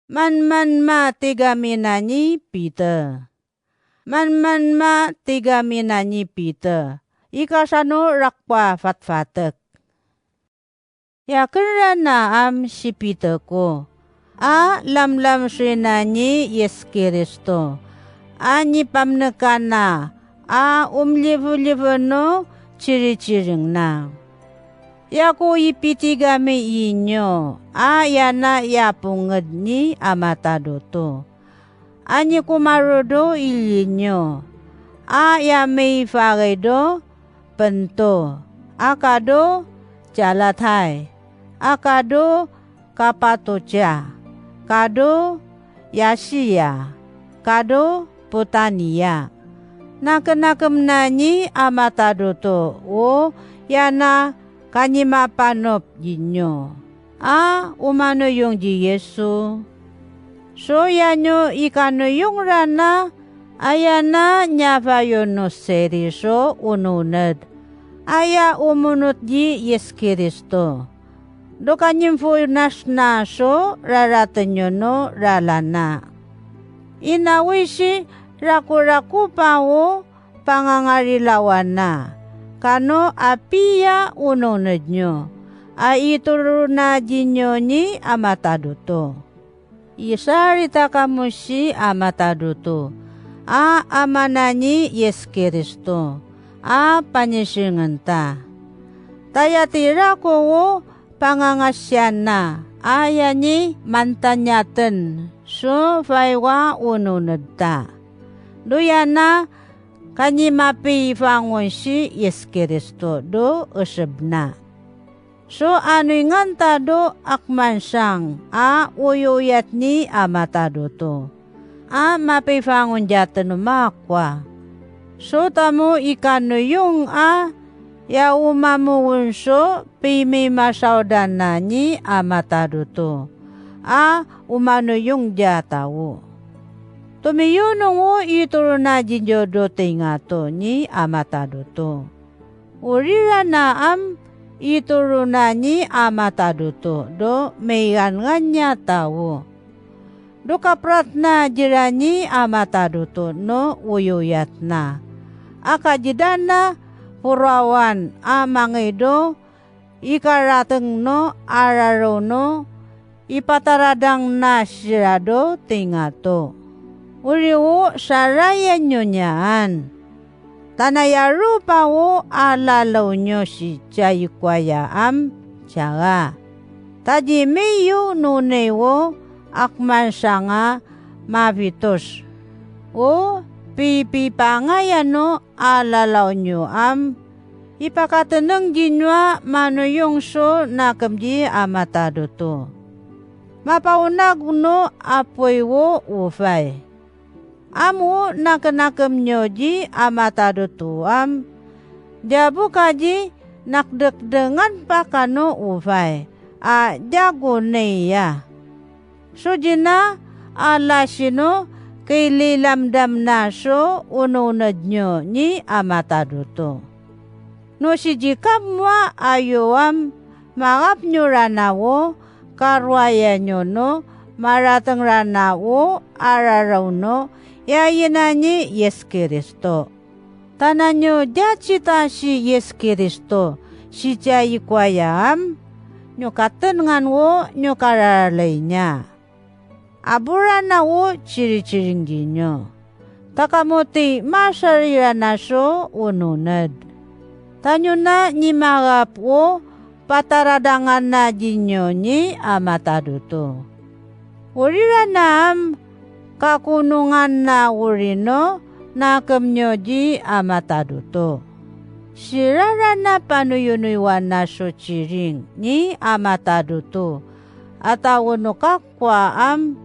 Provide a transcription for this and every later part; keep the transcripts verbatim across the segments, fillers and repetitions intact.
Manman ma teika minani Bita. Manman ma teika minani Bita. I katia no rakwa fatfatek. E a kirana am tibiteko, a lamlam swinani Iesu Kristo, a ni bamnikana, a umlifulifu no tiritiringna. E a ko i bitikami inyo, a iana e a bunged ni amatadoto. A ni kumarodo irinyo, a e a mei fareido Bento, a kado Tiaratai, a kado Kapatotia, kado Iatia, kado Butania. Nakenakem nani amatadoto, o iana kanimabanop inyo. A umanoiong Iesu. Tiaonyo i kanoiong rana, a iana niafaiono Teriso unonet. A ia umunut i Iesu Kristo. Do kanimfu nasnaso raratenyono rarana. I na witi rakorako bwa o bangangari lawana, kano a bia unonenyo, a ituruna inyo ni amatadoto. I tari takamuti amatadoto, a amanani Iesu Kristo, a banitingenta. Taiati rako o bangangatiana, a iani mantaniaten, so faiwa unoneta. Do iana kanimabwi fangon ti Iesu Kristo, do otebna. So anui nganta do akmansang, a oioiat ni amatadoto. A mabwi fangon te Atua ni mwakwa. So tamu i kanoiong a, e a umamu unso, bwi mei mataudana ni amatadoto. A umanoiong te Atua. Tomi ionong o ituruna inyo do teingato ni amatadoto. Urirana am ituruna ni amatadoto, do mei angannia tau. Do kabwaratna tira ni amatadoto, no oioiatna. A katitana burawan a mangei do, i karateng no, a rarou no, i bataradang natira do teingato. Uriu, taraia nyonya. Tanaia ruba o a raraunyo ti tia ikwaia am tiara. Tati meiu nunei o akmansanga mabitos. O bibibangaiano a raraunyo am. I bakateneng tinoa manoiong so nakem ti amatadoto. Mabaunaku no abwei o ubai. Am u nakenakem nyo ti amatadoto am. Te abuka ti nakdekdengan bwa kano ubai. A te aku neia. Sotina a ratino ke riramramna so unounetnio ni amatadoto. No titi kam wa aio am, ma abnio rana o, karuaenio no, ma rateng rana o, a rarauno, e a iena ni Iesu Kristo. Tananio te titati Iesu Kristo, ti te ikwaia am, nio katenengan o, nio kararaleinia. Aburana o tiritiringinio. Takamoti ma tarirana so unonet. Taniona ni marab o bataradangana tinio ni amatadoto. Urirana am kakununganna urino nakamnio ti amatadoto. Tirarana banuinuiwana so tiring ni amatadoto. Ataunukakwa am,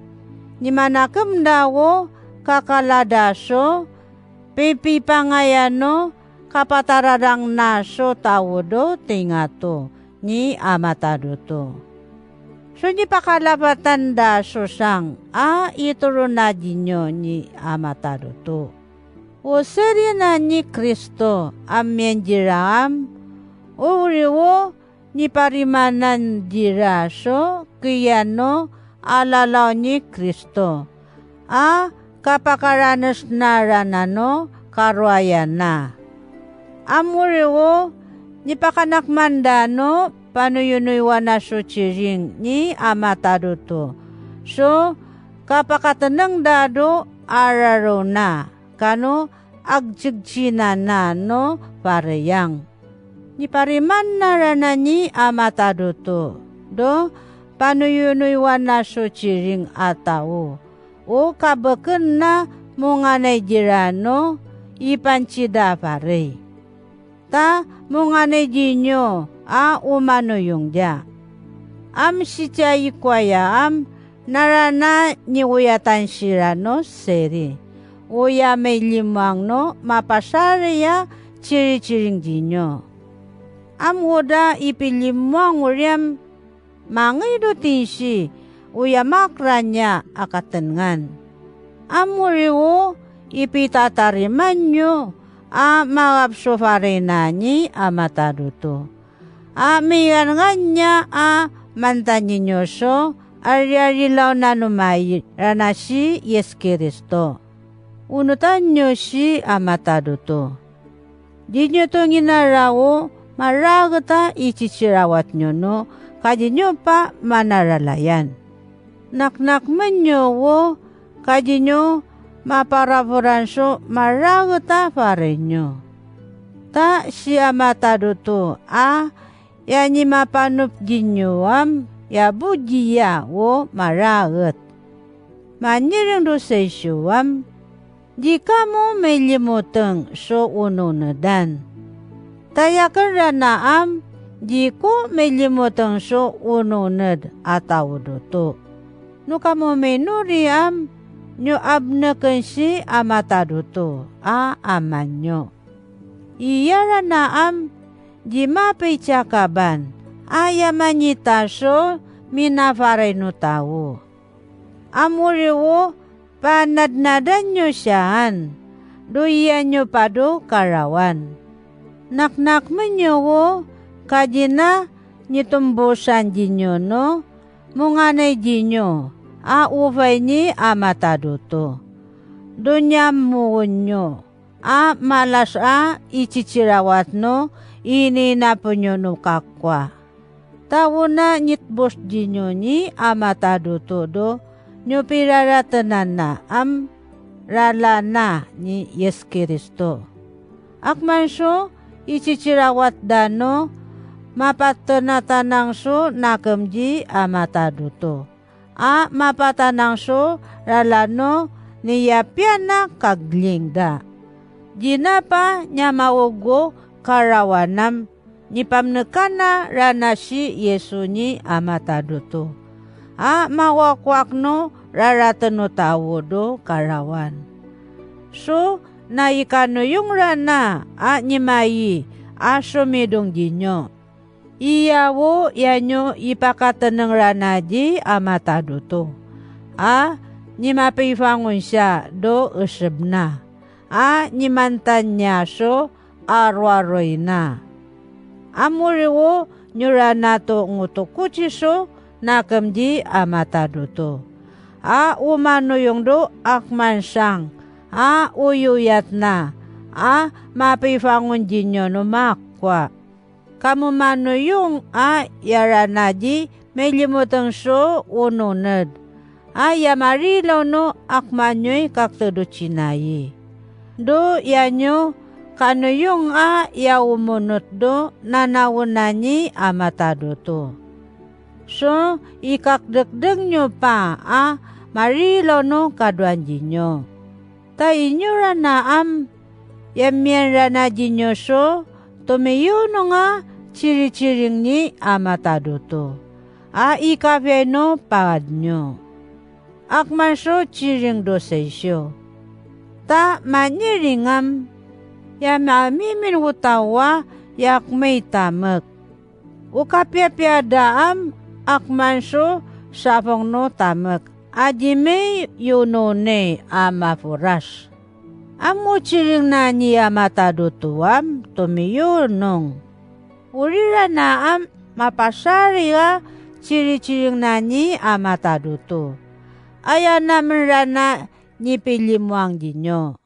ni manakem nao, kakalada so, bibibangaiano, kabataradangna so taudo teingato, ni amatadoto. So ni bakarabatan da so sang, a ituruna tinio ni amatadoto. O tirina ni Kristo, am mendira am, o uriwo, ni barimanan tira so, kiano, alalao ni Kristo, a kabwakaranetna ra nano karoaia na. Am uriwo, ni bwakanakman ra no banoiunuiwana tiutiring ni a matanitu, so kabwakatenang ra no ararou na, kano aktiktina na no bwareang. Ni bwarimanna ra nani a matanitu, ro banoiunuiwana tiutiring a tau, o kabwakin na monganai tira no i bwanti ra bwarei. Ta monganai tinio a umanoiung ra. Am titia ikoaia am narana ni uea tanti ra no teri, uea mai rimoang no mabwatareia tiritiring tinio. Am uota i birimoang uriam, mangei ro tinti, uea makranea a katengan. Am uriwo i bitatarimanio, a mawabsobwareina ni a matanitu. A meianganea a mantaninio so, ariari laona numai ra nati Iesu Kristo. Unutanio ti a matanitu. Tinio tongina ra o maraaketa i titirawatnio no, katinio bwa manaralaean. Naknakmanio o katinio mabwarabwaran so maraaketa bwareinio. Ta ti a matanitu, a e a ni mabanubwinio am, e a butia o maraaket. Maniring ro tiaitiuam, ti kamo mai rimoteng so unonetan. Taiakin ra na am, ti ko mai rimoteng so unonet a tauroto. Nukamo mai nori am, nio abnekin ti a matanitu, a amanio. Iai ra na am, ti mabei te akaban, a e a manita so minabwarai n tau. Am uriwo, bwa natnatanio tiaan, ro ianio bwa ro karaoan. Naknakmanio o katina ni tumbutan tinio no, monganai tinio, a ubai ni a matanitu. Ro niam muunio, a malas a i titirawat no i ninabonio n kakkoa. Tauna ni tbus tinio ni a matanitu ro, nio biraratenana am rarana ni Iesu Kristo. Ak man so i titirawat ra no, mabwatenatanang so nakim ti a matanitu. A mabwatanang so rara no, ni a bia na kakiriing ra. Ti na bwa ni a mauku karaoanam, ni bamnikana ra nati Iesu ni a matanitu. A makoakoak no raraten n tau ro karaoan. So na i kanoiung ra na a ni mai a tomiring tinio. Iai ao ianio i bakateneng ra nati a matanitu. A ni mabei bwangon tia ro itibna. A ni mantan ni a so aroaroina. Am uriwo, nio ra na to ngutukuti so nakim ti a matanitu. A umanoiung ro ak man tiang, a uiuiatna, a mabei bwangon tinio n makkoa. Kam umanoiung a e a ra nati mai rimoteng so unonet. A e a marirau no ak man ioi kakterutinai. Ro ianio kanoiung a e a umonot ro nanauna ni a matanitu. So i kakrekreknio bwa a marirau no katoan tinio. Tai inio ra na am, e a mian ra natinio so, tomiununga tiritiring ni a matanitu. A i kabeai no bwakanio. Ak man so tiring ro tiaitiuo. Ta maniring am, e a mamimin utaua, e ak mai tamwek. Ukabeabea ra am, ak man so tabong no tamwek. A ti mai iunounei a maburas. Am utiring na ni a matanitu am, tomiunung. Urira na am, mabwatareia tiritiringna ni a matarutu. Ao e a na mwrana ni birimoang rinio.